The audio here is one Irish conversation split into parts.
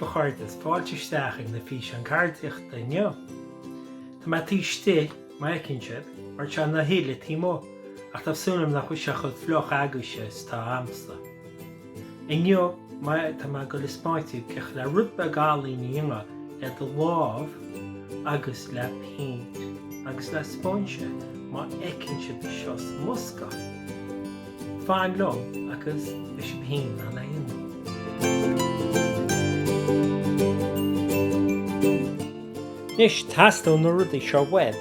daoibh a chairde is fáilte isteach ag na físeáin ceardaíochta inniu. Tá mé taobh istigh, má fheiceann sibh, mar tá sé ina thuile taobh amuigh, ach tá súil agam nach bhfuil sé chomh fliuch agaibhse is atá a'msa. Inniu, má tá mé ag dul a 'speáint daoibh cén chaoi le rud beag ealaín a dhéanamh le do lámh agus le péint agus le spúinse, má fheiceann sibh seo sa mbosca. Fan liom agus beidh sibh féin in ann é a dhéanamh. Anois, teastóidh na rudaí seo uaibh.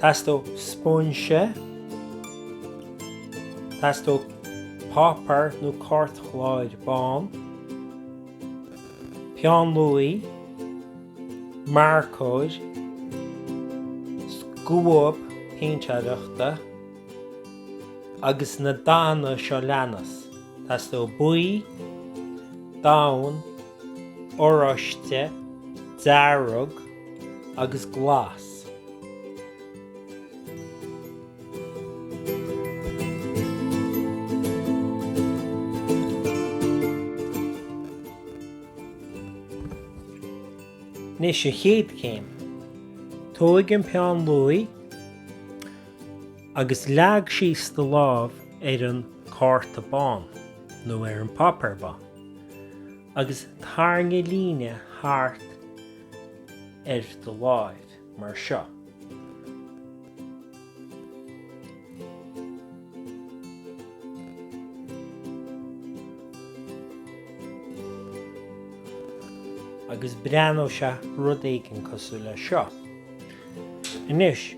Teastóidh spúinse, teastóidh páipéar nó cairtchlár bán, peann luaidhe, marcóir, scuab péintéireachta, agus na dathanna seo leanas, teastóidh buí, donn, oráiste, dearg agus glas. Anois an chéad chéim. Tóig an peann luaidhe agus leag síos do lámh ar an cárta bán nó ar an páipéar bán agus tarraing líne thart ar do láimh mar seo. Agus breathnóidh sé rud éigin cosúil le seo. Anois,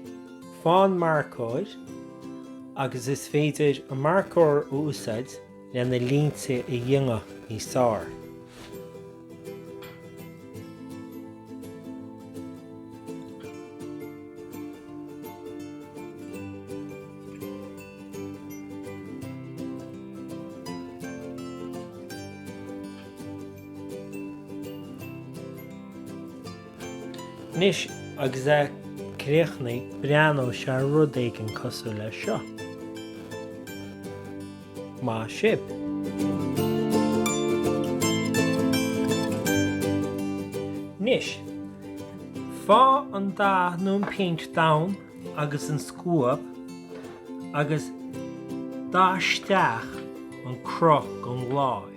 faigh an marcóir agus is féidir an marcóir a úsáid le na línte a dhéanamh níos fearr. Anois agus é críochnaithe, breathnóidh sé rud éigin cosúil le seo. Maith sibh! Anois, faigh an dath nó an péint donn agus an scuab agus daigh isteach an cruth den láimh.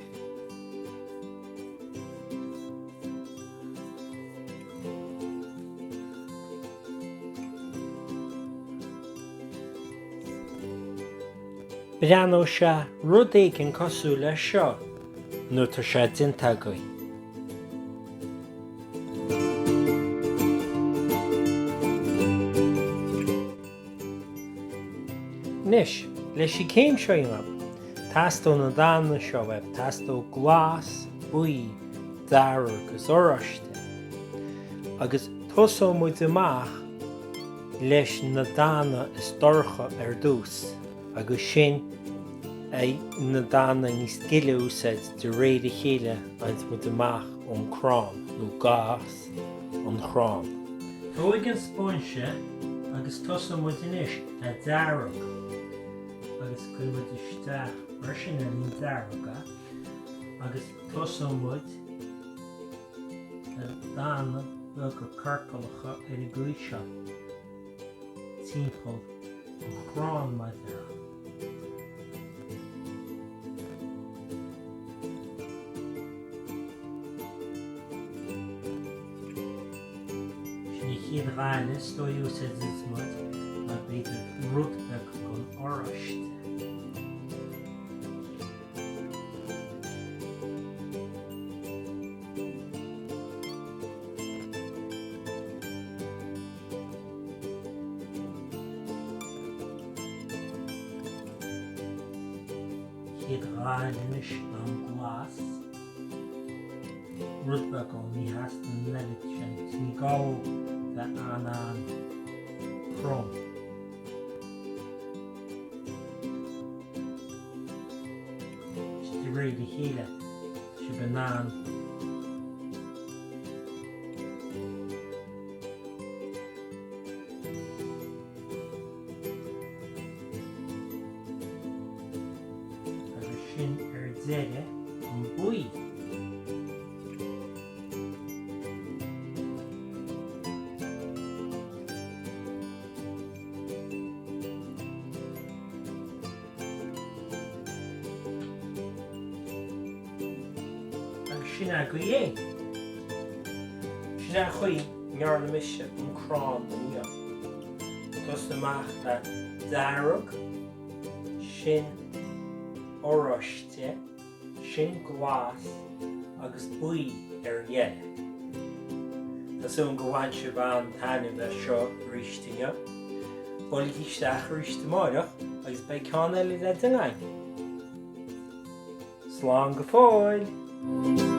Breathnóidh sé rud éigin cosúil le seo nuair atá sé déanta agaibh. Anois, leis an céim seo a dhéanamh, teastóidh na dathanna seo uaibh, teastóidh glas, buí, dearg agus oráiste. Agus tosóidh muid amach leis na dathanna is dorcha ar dtús agus sin na dathanna níos gile a úsáid de réir a chéile a fhaigheanns muid amach ón crann nó gas an chrann. Tóig an spúinse agus tosóidh muid anois le dearg agus cuirfidh muid isteach mar sin ar an dearg é agus tosóidh muid le dathanna beaga ciorcalacha ar an gcaoi seo timpeall an chrann mar a déarfá. Sin an chéad dhath eile is dóigh a úsáidfidh muid ná b'fhéidir rud beag den oráiste. Chéad dhath eile anois ná an glas. Rud beag ann, ní theastaíonn an oiread sin, ní gá bheith an-an-throm. De réir a chéile, tá sibh in ann Agus sin ar deireadh an buí. Sin agaibh é. Sin é an chaoi a ndearna mise an crann inniu. Tosnaigh amach le dearg, sin oráiste, sin glas agus buí ar an dheireadh. Tá súil agam gur bhain sibh an-taitneamh as seo arís inniu. Buailigí isteach arís amáireach agus beidh ceann eile le déanamh againn. Slán go fóill!